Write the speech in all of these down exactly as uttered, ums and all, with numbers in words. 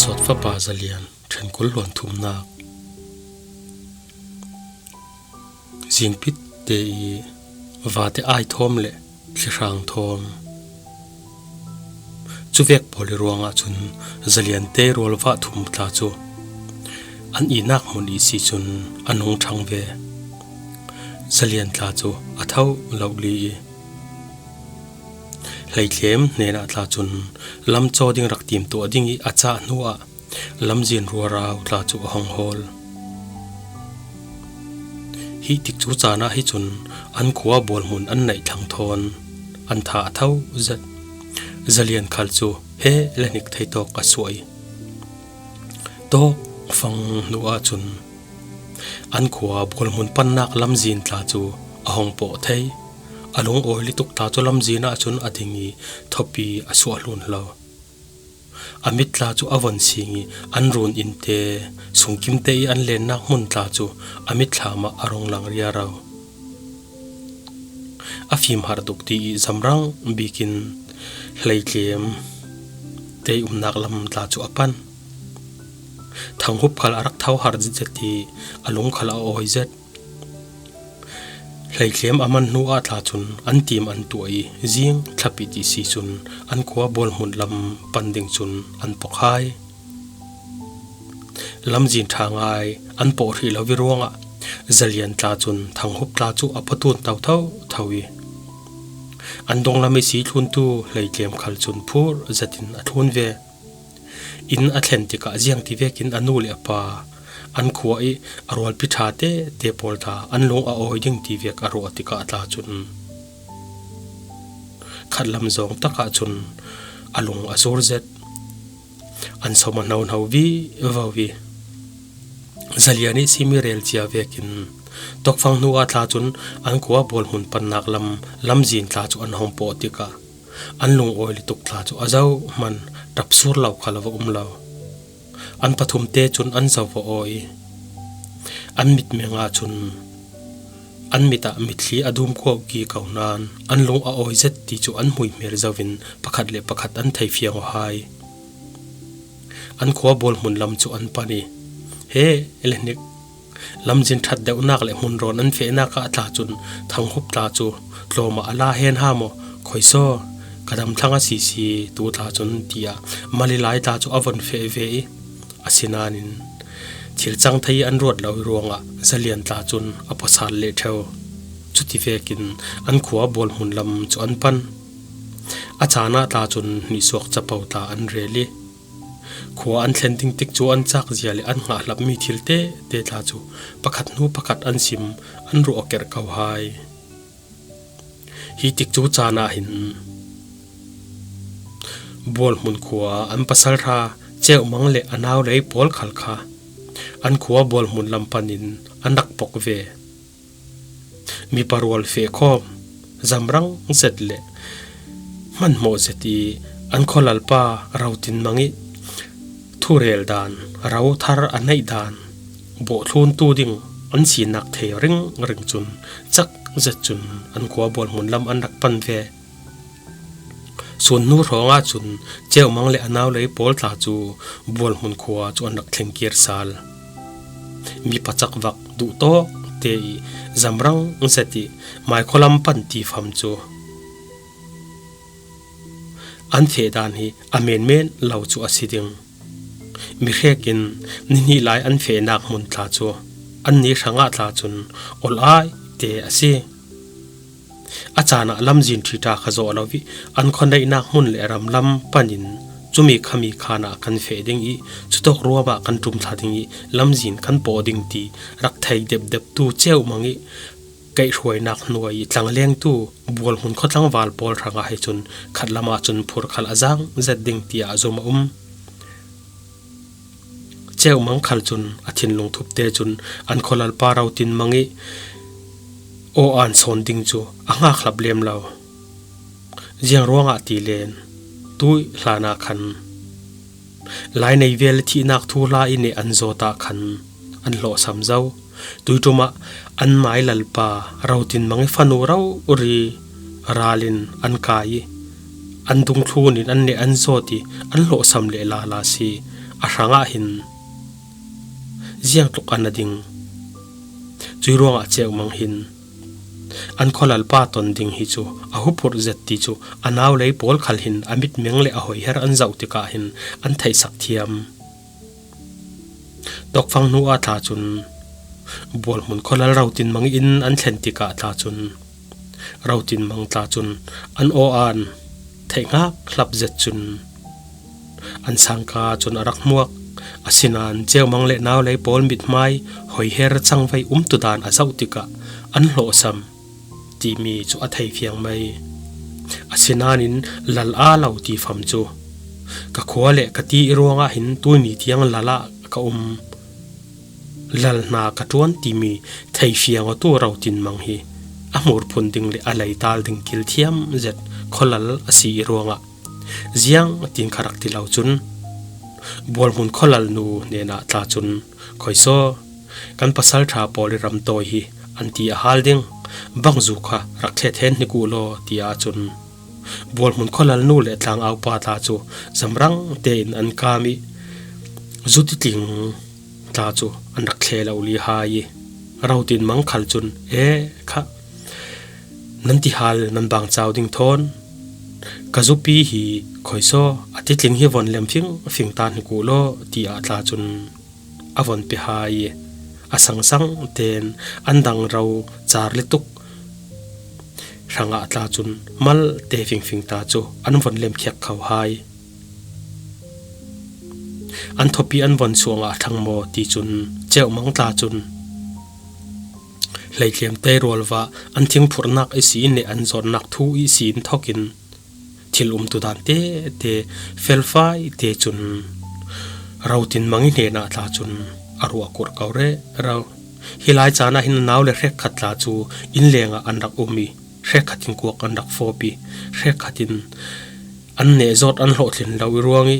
Sawt fapa Zalian ṭhen kul hluan thumnak. Zingpit te i vate ai thawm le thlihrang thawm. Cuvek pawl i ruangah cun Zalian te rualvah thum tla cu an ihnak hmun i si cun an hung ṭhang ve. Zalian tla cu a tho lo li i Hleitlem hnenah tla cun lamcaw ding rak timtuah ding i a cah hnuah lamzin ruarau tla cu a hung hawl. Hi tikcu caan ah hi cun an khua bualhmun an neih thlang thawn an tha a tho zet. Zalian khal cu he le hnik thei tawk a suah i tawk fang hnu ahcun an khua bualhmun pannak lamzin tla cu a hung pawh thei. A lungawi lutuk tla cu lamzin ahcun a ding i thawpi a suah hlun lo. A mit tla cu a von sing i an run in te, sungkim te i an lennak hmun tla cu a mitthlam ah a rung lang riaro. A fim harh tuk ti i zamrang bikin hleitlem te i umnak lam tla cu a pan. Thanghup khal a rak tho har zet i a lung khal a awi zet. Hleitlem a man hnu ah tla cun an tim an tuah i zing thlapit i si cun an khua bualhmun lam pan ding cun an pok hai. Lamzin ṭha ngai an pawh hrih lo i ruangah Zalian tla cun Thanghup tla cu a pawtun to thotho i an donglam i si thluntu Hleitlem khal cun phur zetin a thlun ve. Inn a thlen tikah ziangti vekin a nu le a pa an khua i a rualpi ṭha tete pawl tla an lung a awi ding ti vek a ruah tikah tla cun khatlam zawng takah cun a lung a zur zet. An sawm a hnohno vivo i Zalian i simi rel cia vekin tokfang hnu ah tla cun an khua bualhmun pannak lam lamzin tla cu an hung pawh tikah an lungawi lutuk tla cu a zohman ṭap sur lo khal a va um lo. An pathum te cun an zo va awi i an mitmeng ah cun an mit ah mitthli a dum kuauki ko nain an lung a awi zet ti cu an hmuihmel zo in pakhat le pakhat an thei fiang aw hai. An khua bualhmun lam cu an pan i he le hnik lamzin ṭhat deuhnak le hmunrawn an fehnak ah tla cun Thanghup tla cu tlawm ah a la hen ha maw, khoisaw ka dam thlang a si si tu tla cun tiah Mali lai tla cu a von feh ve i asinain thil cang thei an ruat lo i ruangah Zalian tla cun a pawsal leh ṭheu. Cuti vekin an khua bualhmun lam cu an pan. A caan ah tla cun hnihsuak capo tla an rel i khua an thlen ding tik cu an cak zia le an hngah hlapmi thil tete tla cu pakhat hnu pakhat an sim an ruah kerh ko hai. Hi tikcu caan ah hin bualhmun khua an pasalṭha Ceuhmang le a nau lei pawl khal kha an khua bualhmun lam panin an rak pok ve. Mipa rual feh khawm zamrang zet le hmanhmawh zet i an khualalpa Rotinmang i thurel dan, ro thar a neih dan, bawhthluntu ding an sinak thei ringring cun cak zet cun an khua bualhmun lam an rak pan ve. Sun hnu hrawng ahcun Ceuhmang le a nau lei pawl tla cu bualhmun khua cu an rak thlengkir sal. Mipa cakvak duhtawk te i zamrang zet i maikhualam pan ti fam cu an feh dan hi a menmen lo cu a si ding. Mihrek in nihnih lai an fehnak hmun tla cu an ni hrangah tla cun olh ai te a si. A caan ah lamzin ṭhiṭa kha zawh lo i an khuaneihnak hmun le ramlam panin cumi khami khan ah kan feh ding i cutawk ruam ah kan ṭum thla ding i lamzin kan pawh ding ti rak thei depdep tu Ceuhmang i kaihhruainak hnuai i tlanglengtu bualhmun khuatlangval pawl hrangah hi cun khatlam ah cun phur khal a zaang zet ding tiah a zum a um. Ceuhmang khal cun a thinlung thup te cun an khualalpa Rotinmang i aw an sawn ding cu a hngak hlap lem lo. Ziang ruangah ti len tuih hlan ah khan lai nei vel thihnak thuhla i neh an zawt ah khan an hlawhsam zo. Tuiṭum ah an mailalpa Rotinmang i fanu rori ral in an kai i an dungthlun in an neh an zawt i an hlawhsam leh lala si. a hrangah hin ziang tluk a na ding. Cui ruangah Ceu Mang hin an khawlalpa ton ding hi cu a huphurh zet ti cu a naulei pawl khal hin a mitmeng le a hoiher an zoh tikah hin an theihsak thiam. Tawkfang hnu ah tla cun Bualhmun khawlal Rotin Mang inn an thlen tikah tla cun Rotin Mang tla cun an aw an theih ngak hlap zet cun an sangka cun a rak hmuak. Asinain Ceu Mang le naulei pawl mithmai hoiher cangvei umtudan a zoh tikah an hlawhsam timi cu a thei fiang mai. Asinain lal aa lo ti fam cu ka khua le ka ti ruangah hin tuini tiang lal ah ka um, lal hna ka ṭuan timi thei fiang awtu Rotin Mang hi a hmurphun ding le a leital ding kilthiam zet khawlal a si i ruangah ziang tin kha rak ti lo cun Bualhmun khawlal nu hnenah tla cun, "Khuaisaw, kan pasalṭha pawl i ramtawi hi an ti a hal ding, bangzu kha rak thlet hen hnik uh law," ti ahcun Bualhmun khawlal nu le tlangaupa tla cu zamrang tein an kam i zutitling tla cu an rak thle lo li hai i Rotin Mang khal cun, "E kha, nan ti hal nan bang cau ding thawn ka zupi hi khuaisaw a titling hi von lem fingfing ta hnik uh law," ti ah tla cun a von pe hai i a sangsang tein an dang ro car le tuk hrangah tla cun malte fingfing ta cu an von lemkhiak kho hai. An thawpi an von suangah a thlang maw ti cun Ceu Mang tla cun hleitlem tei rualva an thingphurhnak ihsin le an zawtnak thu ihsin thokin thil umtudan tete felfai te cun Rotin Mang i hnenah tla cun a ruah kurh ko rero. Hi lai caan ah hin a nau le hrekkhat tla cu innlengah an rak um i hrekkhat in kuak an rak fawp i hrekkhat in an nehzawt an hlawhtlin lo i ruang i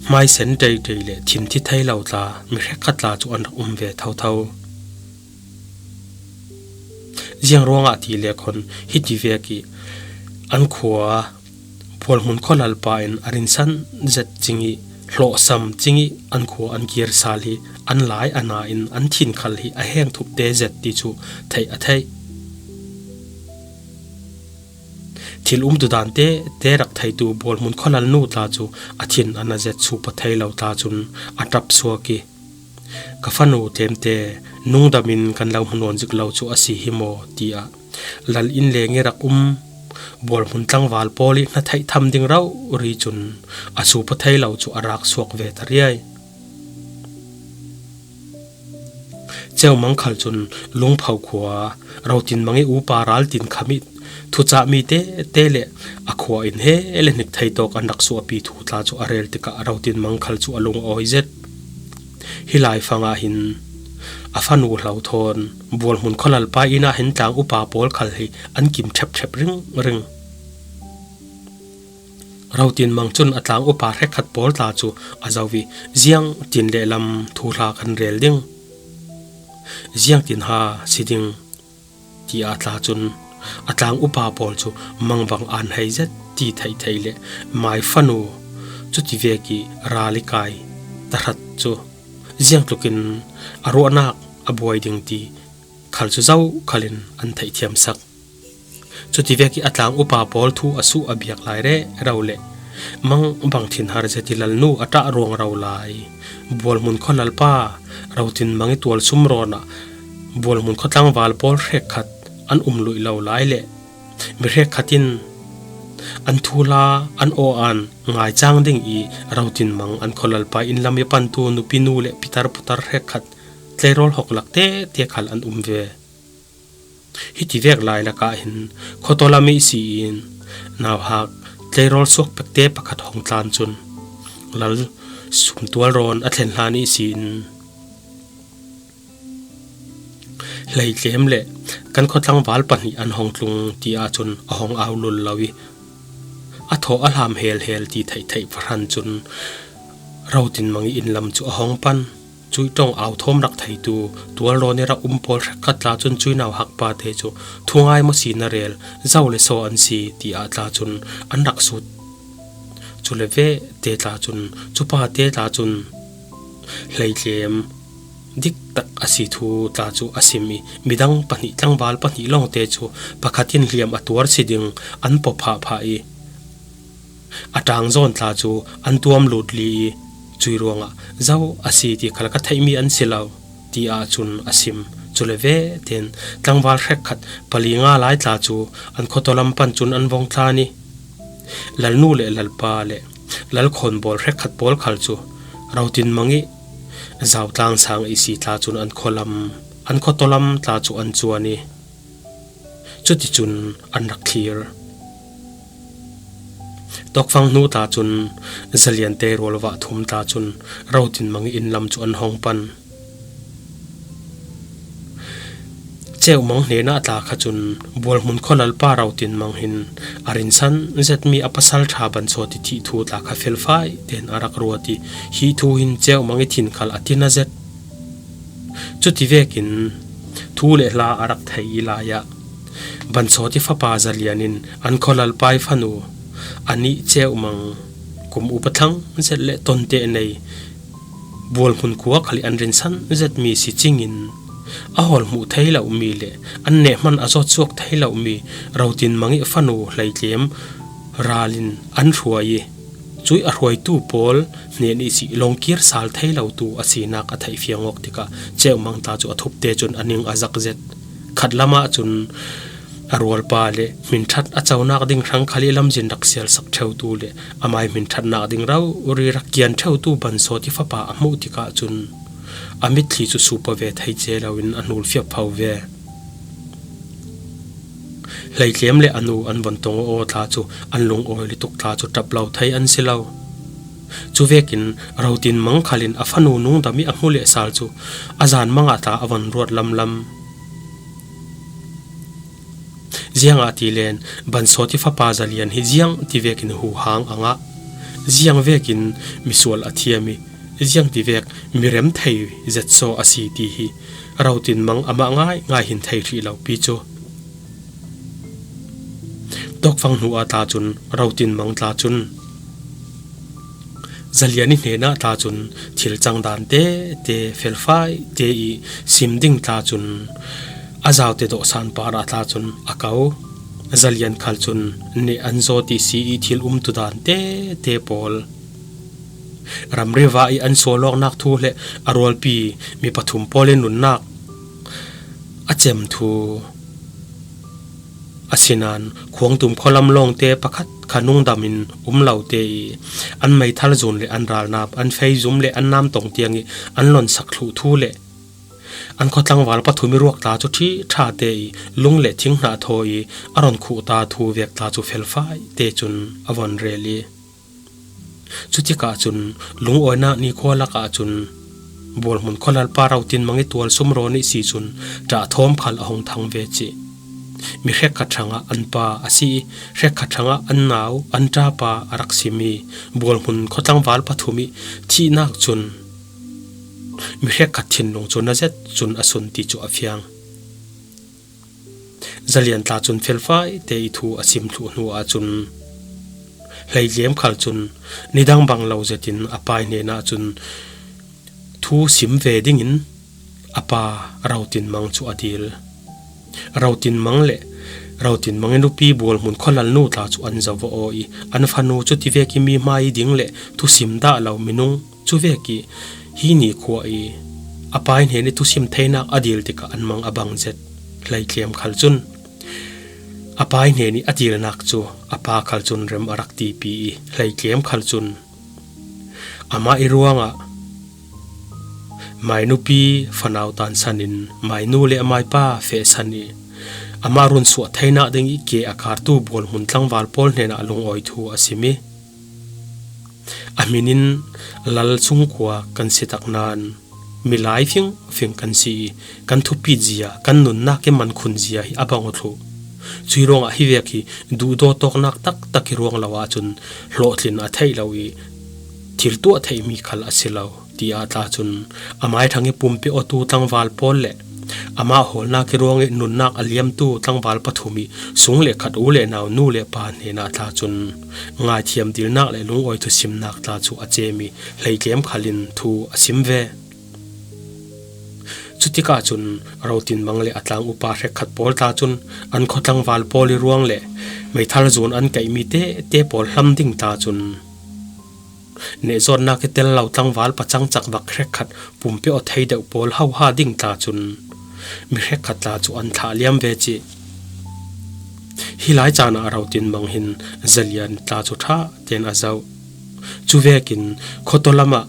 hmaisen teitei le thinthi thei lo tla mi hrekkhat tla cu an rak um ve thotho. Ziang ruangah ti le khawn hiti vek i an khua Bualhmun khawlalpa in a rinsan zet cing i hlawhsam cing i an khua an kir sal hi an lai a na in an thin khal hi a heng thupte zet ti cu theih a theih. Thil umtudan tete rak theitu Bualhmun khawlal nu tla cu a thin a na zet supa thei lo tla cun a ṭap suak i, "Ka fanu tlemte, nungdam in kan lo hmu nawn zik lo cu a si hi maw?" tiah lal inn leng i rak um Bualhmun tlangval pawl i hna theih tham ding rori cun a supa thei lo cu a rak suak ve ta riai. Ceu Mang khal cun Lungpho khua Rotin Mang i upa Raltin Kham i thucahmi tete le a khua in he le hnik thei tawk an rak suahpi thu tla cu a rel tikah Rotin Mang khal cu a lung a awi zet. Hi laifang ah hin a fanu hlo thawn Bualhmun khawlalpa inn ah hin tlang upa pawl khal hi an kim ṭhepṭhep ringring. Rotin Mang cun a tlang upa hrekkhat pawl tla cu a zo i ziangtin lehlam thuhla kan rel ding, ziangtin ha si ding, tiah tla cun a tlang upa pawl cu mangbang an hei zet ti theihtheih le mai fanu cuti vek i ral i kai tahrat cu ziangtlukin a ruahnak a buai ding ti khal cu zokhal in an theihthiamsak. Cuti vek i a tlang upa pawl thu a suh a biak lai rero le mangbang thinhar zet i lalnu a ṭah ruangro lai Bualhmun khawlalpa Rotin Mang i tualsum rawn ah Bualhmun khaw tlangval pawl hrekkhat an um luih lo lai le mi hrekkhat in an thuhla an aw an ngaicang ding i Rotin Mang an khawlalpa inn lam i pantu nupinu le pitar putar hrekkhat tleirawl hoklak tete khal an um ve. Hiti vek lai lakah hin khuataw lam ihsi in nauhak tleirawl suak pekte pakhat hong tlan cun lal sumtual rawn a thlen hlan ihsi in hleitlem le kan khuatlangval pahnih an hong tlung ti ahcun a hong au lul lo i a thaw a hlam helhel ti theihtheih pahran cun Rotin Mang i inn lam cu a hong pan. Cuih ṭong au thawm rak theitu tualrawn i rak um pawl hrekkhat tla cun cuih nauhak pate cu thungai maw si na rel, zo le saw an si, tiah tla cun an rak sut. Cule ve te tla cun, cu pate tla cun Hleitlem diktak a si thu tla cu a sim i, midang pahnih, tlangval pahnih lawngte cu pakhat in hliam a tuar si ding an pawh phahphah i, a ṭang zawn tla cu an tuam lut li i, cui ruangah zo a si ti khal ka theihmi an si lo, ti ahcun a sim. Cule ve tein tlangval hrekkhat pali nga lai tla cu an khuataw lam pan cun an vong tlan i, lalnu le lalpa le lal khawnbawl hrekkhat pawl khal cu Rotin Mang i Zautlang sang i si tla cun an khualam, an khuataw lam tla cu an cuan i, cuticun an rak thlir. Tawkfang hnu tla cun Zalian te rualvah thum tla cun Rotin Mang i inn lam cu an hong pan. Ceuhmang hnenah tla kha cun Bualhmun khualalpa Rotin Mang hin a rinsan zetmi a pasal ṭha Bansawt i thih thu tla kha felfai tein a rak ruat i, hi thu hin Ceuhmang i thin khal a tin a zet. Cuti vekin thu le hla a rak thei i lai ah Bansawt i fapa Zalian in an khualalpa i fanu anih Ceuhmang kum upa thlang zet le tonte nei Bualhmun khua khal i an rinsan zetmi si cingin a hawl hmuh thei lomi le an neh hman a zawt suak thei lomi Rotin Mang i fanu Hleitlem ral in an hruai i, cui a hruaitu pawl hnen i si lawngkir sal thei lotu a sinak a theih fiang awk tikah Ceuhmang tla cu a thupte cun a ning a zak zet. Khat lamah cun a rualpa le hminṭhat a conak ding hrang khal i lamzin rak sialsak ṭheutu le amai hminṭhatnak ding rori rak kian ṭheutu Bansawt i fapa a hmuh tikah cun a mitthli cu supa ve thei ce loin a hnulfiap pho ve. Hleitlem le a nu an von tong aw tla cu an lungawi lutuk tla cu ṭap lo thei an si lo. Cuvekin Rotin Mang khal in a fanu nungdam i a hmu leh sal cu a zan mangah tla a von ruat lamlam. Ziangahtile Bansawt i fapa Zalian hi ziang ti vekin huhang a ngah, ziang vekin misual a thiam i, ziang ti vek mirem thei zetsaw a si ti hi Rotin Mang amah ngaingai hin thei hrih lopi cu. Tawkfang hnu ah tla cun Rotin Mang tla cun Zalian i hnenah tla cun thil cang dan tete felfai te i sim ding tla cun a zaute dawhsan parah tla cun a ko. Zalian khal cun neh an zawt i si i thil umtu dan tete pawl, ramri va i an sual awknak thu le a rualpi mi pathum pawl i nunnak a cem thu, asinain khuangtum khualam lawngte pakhat kha nungdam in um lo te i an meithal zun le an ralnam, an feizum le an namtong tiang i an lonsak thluh thu le an khuatlangval pathum i ruak tla cu ṭhi ṭha te i lung le thing hnah thaw i a ron khuh ta thu vek tla cu felfai te cun a von rel i, cutikah cun lungawinak ni khua lakah cun Bualhmun khualalpa Rotin Mang i tualsum rawn i si cun ṭah thawm khal a hung thang ve cih. Mi hrekkhat hrangah an pa a si i, hrekkhat hrangah an nau, an ṭapa a rak simi Bualhmun khuatlangval pathum i thihnak cun mi hrekkhat thinlung cu na zet cun a sun ti cu a fiang. Zalian tla cun felfai te i thu a sim thluh hnu ahcun Hleitlem khal cun nidang bang lo zetin a pai hnenah cun thu sim ve dingin a pa Rotin Mang cu a dil. Rotin Mang le Rotin Mang i nupi Bualhmun khualalnu tla cu an zoh aw i an fanu cu tivek i mi hmai ding le thusim dah lo minung cuvek i hi ni khua i a pai hnen i thusim theinak a dil tikah an mang a bang zet. Hleitlem khal cun a pai hnen i a dilnak cu a pa khal cun rem a rak tipi i Hleitlem khal cun amah i ruangah mai nupi fanau tansan in mai nu le amai pa fehsan i amah runsuah theinak ding i ke a kartu Bualhmun tlangval pawl hnenah lungawi thu a sim i a hmin in lal sungkua kan si tak nain milai fingfing kan si i kan thupit zia, kan nunnak i mankhun zia hi a bang aw thluh. Cui ruangah hi vek hi duhdaw tawknak taktak i ruang lo ahcun hlawhtlin a theih lo i thil tuah theihmi khal a si lo, tiah tla cun amai ṭhang i pumpi awtu tlangval pawl le Amah hawlnak ih ruangih nunnak a liamtu tlangval pathum ih sung le khat u le nau nu le pa hnenah tla cun ngaithiam dilnak le lungawi thusimnak tla cu a cem ih hleitlem khal in thu a sim ve. Cutikah cun Rotinmang le a tlang upa hrekkhat pawl tla cun an khua tlangval pawl ih ruang le meithal zun an kaihmi tehte pawl hlam ding tla cun nehzawtnak ih tel lo tlangval pacang cakvak hrekkhat pumpi aw thei deuh pawl hoha ding tla cun mi hrekkhat tla cu an thlah liam ve cih. Hi lai caan ah Rotinmang hin Zalian tla cu ṭha tein a zoh. Cuvekin khuataw lamah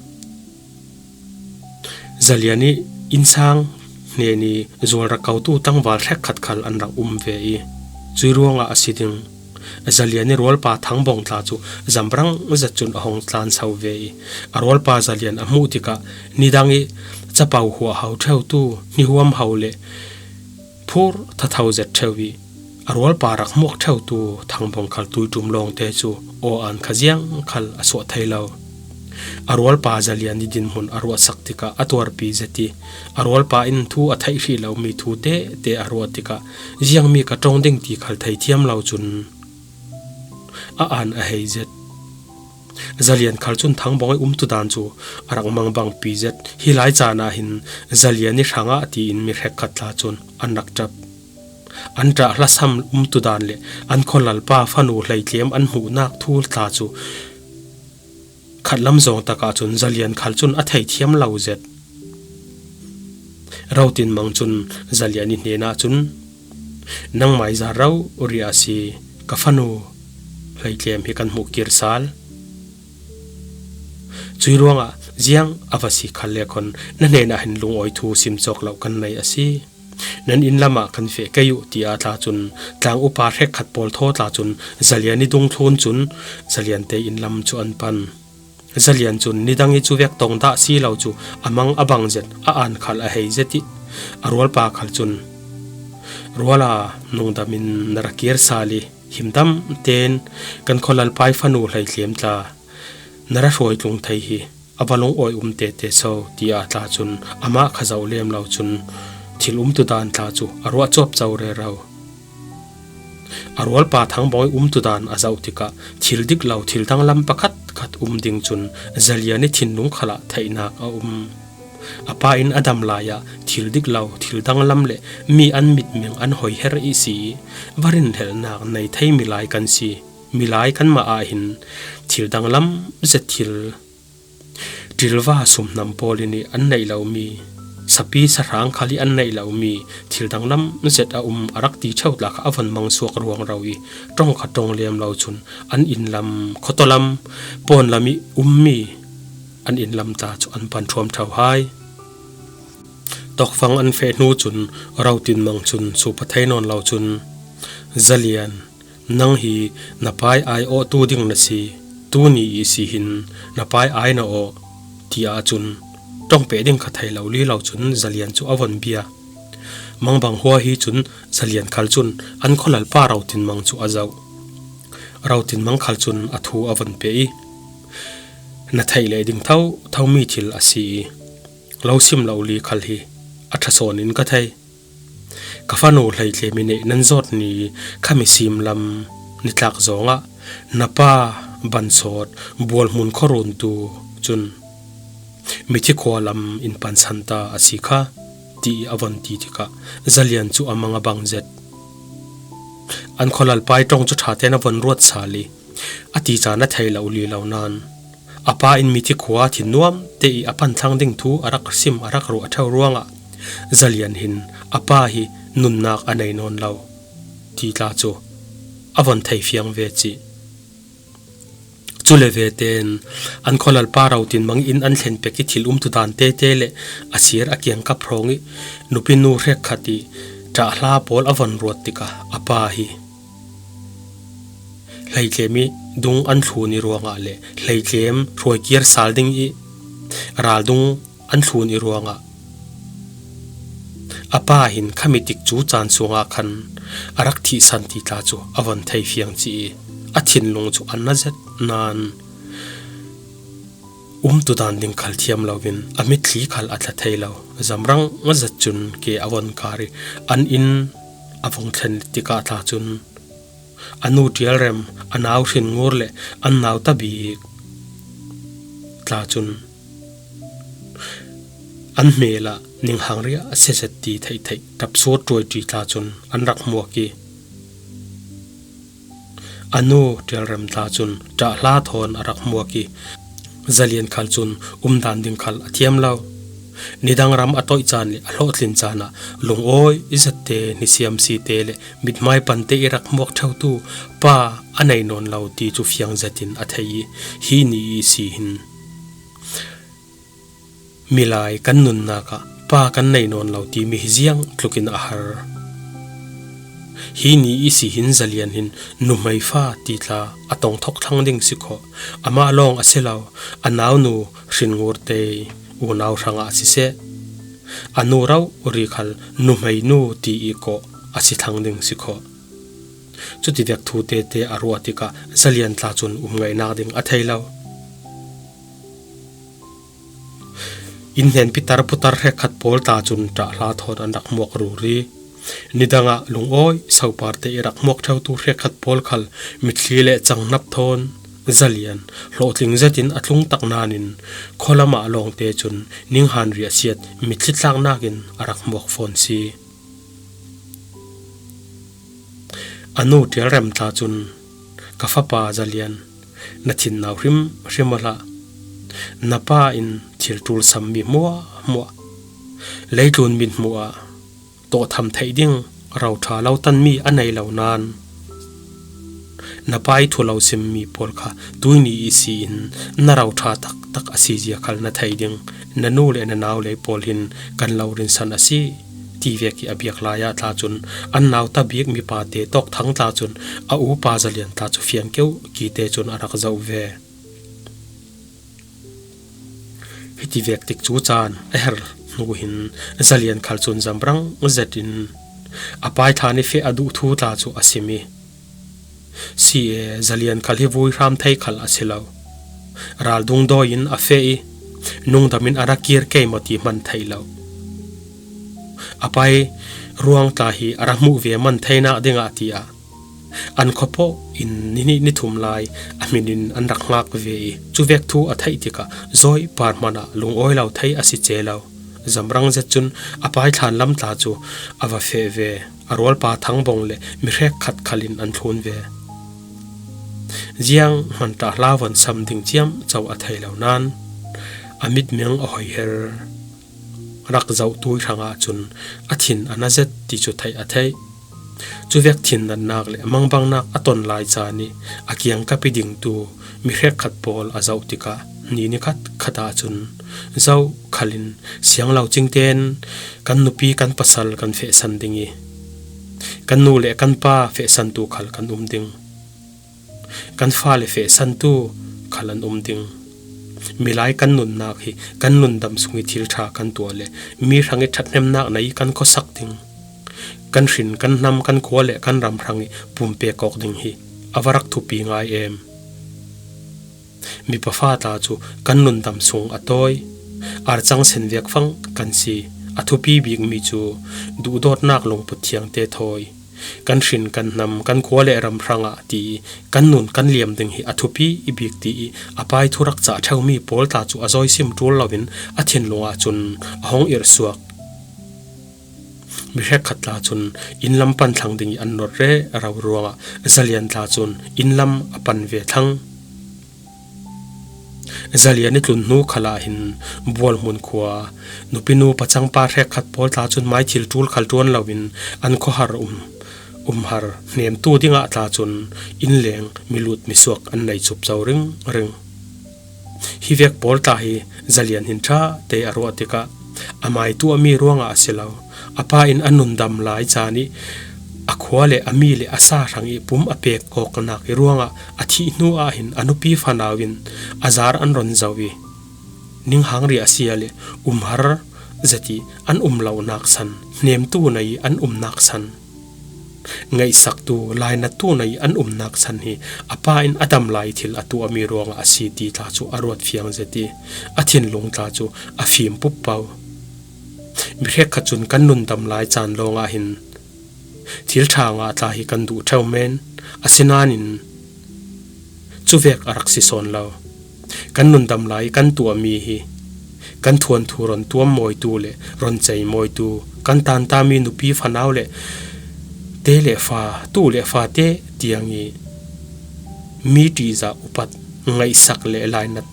Zalian ih innsang hnen ih zual rak kotu tlangval hrekkhat khal an rak um ve ih, cuih ruangah a si ding. Zalian ih rualpa Thangbawng tla cu zamrang zet cun a hung tlanso ve ih, a rualpa Zalian a hmuh tikah nidang ih capo huahho ṭheutu, hnihuam ho le phur thatho zet ṭheu ih, a rualpa rak hmuak ṭheutu Thangbawng khal tuiṭum lawngte cu aw-aan kha ziang khal a suah thei lo. A rualpa Zalian ih dinhmun a ruahsak tikah a tuarpi zet ih, a rualpa in thu a theih hrih lomi thu tehte a ruah tikah ziangmi ka ṭong ding ti khal theithiam lo cun a aan a hei zet. Zalian khal cun Thangbawng ih umtudan cu a rak mangbangpi zet. Hi lai caan ah hin Zalian ih hrangah tiin mi hrekkhat tla cun an rak ṭap. An ṭah hlasam umtudan le an khualalpa fanu hleitlem an hmuhnak thu tla cu khatlam zawng takah cun Zalian khal cun a theithiam lo zet. Rotinmang cun Zalian ih hnenah cun, "Nangmai zar rori a si, ka fanu hleitlem hi kan hmuh kir sal. Cuih ruangah ziang a va si khal le khawn na hnenah hin lungawi thu sim cawk lo kan nei a si. Nan inn lamah kan feh kei uh," tiah tla cun tlang upa hrekkhat pawl thaw tla cun Zalian ih dungthlun cun Zalian te inn lam cu an pan. Zalian cun nidang ih cuvek tong dah si lo cu a mang a bang zet, a aan khal a hei zet ih a rualpa khal cun, "Ruala, nungdam in na ra kir sal ih himdam tein kan khualalpa ih fanu hleitlem tla na ra hruai tlung thei hi a va lungawi um tete so," tiah tla cun amah kha zoh lem lo cun thil umtudan tla cu a ruah cuapco rero. A rualpa Thangbawng ih umtudan a zoh tikah thil dik lo thil danglam pakhatkhat um ding cun Zalian ih thinlung khalah theihnak a um. A pa in a dam lai ah thil dik lo thil danglam le mi an mitmeng an hoiher ih si ih va rinhlelhnak nei thei milai kan si. Milai kanmah ah hin thil danglam zet thil ṭilva sumhnam pawl in ih an neih lomi, sapi sahrang khal ih an neih lomi thil danglam zet a um a rak ti ṭheu tla kha a von mangsuak ruangro ih ṭong kha ṭong lem lo cun an inn lam, khuataw lam, pawn lam ih ummi an inn lam tla cu an pan ṭhuam ṭheu hai. Tawkfang an feh hnu cun Rotinmang cun supa thei nawn lo cun, "Zalian, nang hi na pa ih ai awhtu ding na si, tuni ih si hin na pa ih ai na awh," tiah cun ṭongpeh ding kha thei lo li lo cun Zalian cu a von bia. Mangbang hua hi cun Zalian khal cun an khualalpa Rotinmang cu a zoh. Rotinmang khal cun a thu a von pe ih, "Na theih leh ding thotho mi thil a si ih lo sim lo li khal hi a ṭha sawn in ka thei. Ka fanu hleitlem ih neih nan zawt ni khami sim lam nitlak zawngah na pa Bansawt Bualhmun khuaruntu cun mithi khua lam in pansan ta a si kha," tiih a von ti tikah Zalian cu a mang a bang zet. An khualalpa ih ṭong cu ṭha tein a von ruat sal ih a ti caan a thei lo li lo nain a pa in mithi khua thinnuam te ih a pan thlang ding thu a rak sim a rak ruah ṭheu ruangah Zalian hin a pa hi nunnak a nei nawn lo ti tla cu a von thei fiang ve cih. Cule veten an khualalpa Rotinmang ih inn an thlen pek ih thil umtudan tete le a sir a kiangkap hrawng ih nupinu hrekkhat ih ṭahhla pawl a von ruat tikah a pa hi hleitlem ih dung an thlun ih ruangah le hleitlem hruai kir sal ding ih raldung an thlun ih ruangah a pa hin khami tikcu caan sungah khan a rak thihsan ti tla cu a von thei fiang cih ih a thinlung cu a na zet nain Umtu dan ding khal thiam loin a mitthli khal a thla thei lo. Zamrang a zat cun ke a von kar i an inn a vong thlen tikah tla cun a nu Ṭialrem, a nau Hrinngur le an nau tabik tla cun an hmel ah ninghang riah a siaset ti theihtheih ṭapsur ṭuaiṭi tla cun an rak hmuak i, a nu Ṭialrem tla cun ṭahla thawn a rak hmuak i, Zalian khal cun umdan ding khal a thiam lo. Nidang ram a toih caan le a hlawhtlin caan ah lungawi i zatte, nisiam site le mithmai pante i rak hmuak ṭheutu pa a nei nawn lo ti cu fiang zetin a thei i, hi ni i si hin milai kan nunnak ah pa kan nei nawn lo timi hi ziang tlukin a har. Hi ni i si hin Zalian hin nuhmei fa ti tla a tong thawk thlang ding si khawh. Amah lawng a si lo, a naunu Hrinngur te unau hrangah siseh, a nu rori khal nuhmei nu ti i kawh a si thlang ding si khawh. Cuti vek thu tete a ruah tikah Zalian tla cun um ngaihnak ding a thei lo. Inn hnen pitar putar hrekkhat pawl tla cun ṭahla thawn an rak hmuak ruri. Nidangah lungawi soparte i rak hmuak ṭheutu hrekkhat pawl khal mitthli le canghnap thawn Zalian hlawhtling zetin a tlungtak nain khualam ah lawngte cun ninghan riahsiat mitthli tlaknak in a rak hmuak fawn si. A nu Ṭialrem tla cun, "Ka fapa Zalian, na thin nau hrimhrim aw hlah. Na pa in thil ṭul sammi hmuahhmuah, leitlun mithmuh ah tawhtham theih ding roṭha lo tanmi a nei lo nain, na pa i thu lo simmi pawl kha tuini i si in na roṭha taktak a si zia khal na thei ding. Na nu le na nau lei pawl hin kan lo rinsan a si," ti vek i a biak lai ah tla cun an nau tabik mipate tawkthang tla cun a upa Zalian tla cu fiang keuh kite cun a rak zoh ve. Hiti vek tik cu caan a her hnu hin Zalian khal cun zamrang zetin a paithlan i feh a duh thu tla cu a sim i, si e, Zalian khal hi vui hram thei khal a si lo. Raldung dawi in a feh i, nungdam in a ra kir kei maw ti hman thei lo. A pai ruang tla hi a ra hmuh ve man theinak dingah tiah an khuapoh in ni hnih ni thum lai a hmin in an rak ngak ve i, cuvek thu a theih tikah zawi par hmanh ah lungawi lo thei a si ce lo. Zamrang zet cun a paithlan lam tla cu a va feh ve. A rualpa Thangbawng le mi hrekkhat khal in an thlun ve. Zianghman ṭah hla von sam ding ciamco a thei lo nain a mitmeng a hoiher rak zohtui hrangah cun a thin a na zet ti cu theih a theih. Cuvek thin natnak le mangbangnak a ton lai caan i a kiangkap i dingtu mi hrekkhat pawl a zoh tikah ni nikhat khat ahcun zoh khal in siang lo cingten kan nupi kan pasal kan fehsan ding i kan nu le kan pa fehsantu khal kan um ding. Kan fale fehsantu khal an um ding. Milai kan nunnak hi kan nundam sung i thil ṭha kan tuah le mi hrang i ṭhathnemnak nei kan khuasak ding. Kan hrin, kan hnam, kan khua le kan ram hrang i pumpek awk ding hi a va rak thupi ngai em. Mipa fa tla cu kan nundam sung a tawi, arcang sen vek fang kan si. A thupi bikmi cu duhdawtnak lungput thiangte thawi, kan hrin, kan hnam, kan khua le ram hrangah ti i kan nun kan liam ding hi a thupi i bik ti i a pai thu rak cah ṭheumi pawl tla cu a zawisim ṭul loin a thinlung ahcun a hong irh suak. Mi hrekkhat tla cun inn lam pan thlang ding i an nor rero ruangah Zalian tla cun inn lam a pan ve thlang. Zalian i tlun hnu khal ah hin Bualhmun khua nupinu pacangpa hrekkhat pawl tla cun mai thil ṭul khal ṭuan loin an khuahar um, umhar hnemtu dingah tla cun innleng milut misuak an nei cupco ringring. Hi vek pawl tla hi Zalian hin ṭha te a ruah tikah a mai tuahmi ruangah a si lo. A pa in a nundam lai caan i a khua le a mi le a sa hrang i pum a pek awknak i ruangah a thih hnu ah hin a nupi fanau in a zar an ron zoh i ninghang riahsia le umhar zet i an um lonak san, hnemtu nei i an umnak san, ngaihsaktu, lainattu nei an umnak san hi a pa in a dam lai thil a tuahmi ruangah a si ti tla cu a ruat fiang zet i a thinlung tla cu a fim puppo. Mi hrekkhat cun kan nun dam lai caan lawngah hin thil ṭha ngah tla hi kan duh ṭheu men, asinain cuvek a rak si sawn lo. Kan nun dam lai i kan tuahmi hi kan thuanthu ron tuam mawitu le ron cei mawitu, kan tantami nupi fanau le te le fa, tu le fate tiang i mi ṭihzah upat, ngaihsak le lainat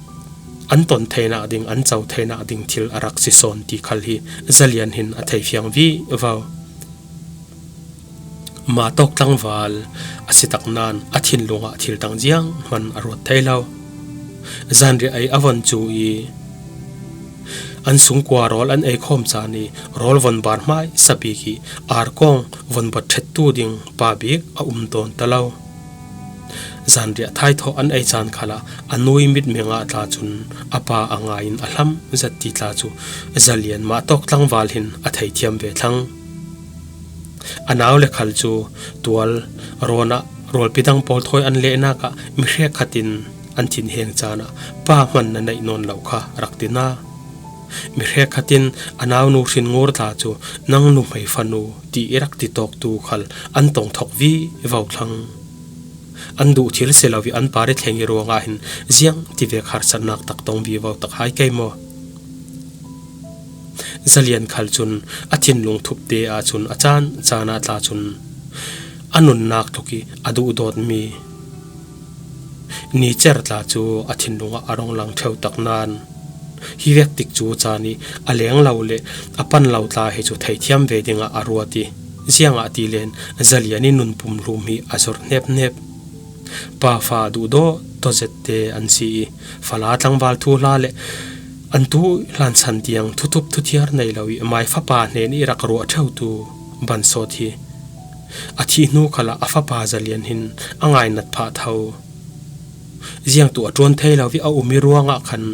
an ton theinak ding, an co theinak ding thil a rak si sawn ti khal hi Zalian hin a thei fiang vivo. Mah tawk tlangval a si tak nain a thinlung ah thil dang zianghman a ruat thei lo. Zanriah ei a von cu i an sungkua rawl an ei khawm caan i rawl von bar hmaisa bik i arkawng von bawt ṭhettu ding pa bik a um tawn ta lo. Zanriah thaithawh an ei caan khalah a nu i mitmeng ah tla cun a pa a ngai in a hlam zat ti tla cu Zalian mah tawk tlangval hin a theithiam ve thlang. A nau le khal cu tual rawn ah rualpi dang pawl thawi an lehnak ah mi hrekkhat in an thinheng caan ah pa hman na neih nawn lo kha rak ti hna. Mi hrekkhat in a naunu hrinngur tla cu nang nuhmei fanu ti i rak ti tawktu khal an tong thawk vivo thlang. An duh thil si lo i an par i thleng i ruangah hin ziang tivek harsatnak tak tong vivo tak hai kei maw? Zalian khal cun a thinlung thupte ah cun a caan caan ah tla cun a nunnak tluk i a duhdawtmi ni cer tla cu a thinlung ah a rung lang ṭheu tak nain hi vek tik cu caan i a leng lo le a pan lo tla hi cu theithiam ve dingah a ruat i ziangahtile Zalian i nun pumhlum hi a zor hnephnep. Pa fa duhdaw tawzette an si i fala tlangval thuhla le an tu hlansan tiang thuthup thuthiar nei lo i mai fapa hnen i rak ruah ṭheutu Bansawt hi a thih hnu khalah a fapa Zalian hin a ngainat phah tho. Ziangtu a ṭuan thei lo i a um i ruangah khan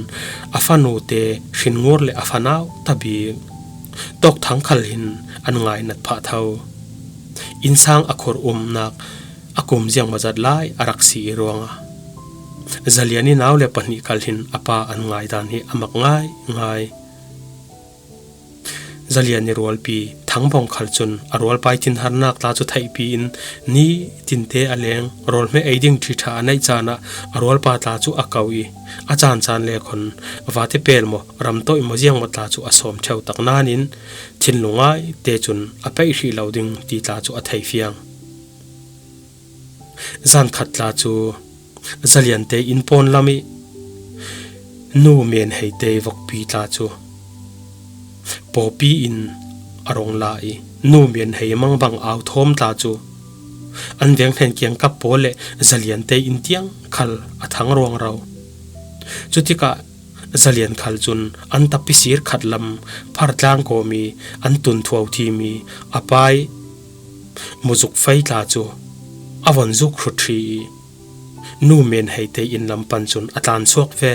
a fanute hrinngur le a fanau tabik tawkthang khal hin an ngainat phah tho. Innsang a khur umnak a kum ziangmawzat lai a rak si i ruangah Zalian i nau le pahnih khal hin a pa an ngaidan hi a mak ngaingai. Zalian i rualpi Thangbawng khal cun a rualpa i thinharnak tla cu theihpi in ni tinte a leng, rawlhme ei ding ṭhiṭha a neih caan ah a rualpa tla cu a ko i a caan caan le khon vate pel maw, ram tawih maw, ziangmaw tla cu a sawm ṭheu tak nain thinlung ngaite cun a peih hrih lo ding ti tla cu a thei fiang. Zan khat tla cu Zalian te inn pawn lam i Nu Men Hei te vokpi tla cu pawpi in a rung la i Nu Men Hei mangbang au thawm tla cu an veng hnen kiangkap pawl le Zalian te inn tiang khal a thang ruangro. Cutikah Zalian khal cun an tapi sir khat lam phar tlang kawm i an tun thuau thim i a pai muzuk fei tla cu a von zuk hrut ṭhi i Nu Men Hei te inn lam pan cun a tlan suak ve.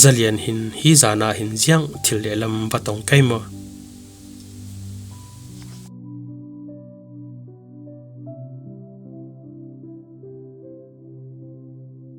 Zalian hin hi zan ah hin ziang thil le lam va tong kei maw?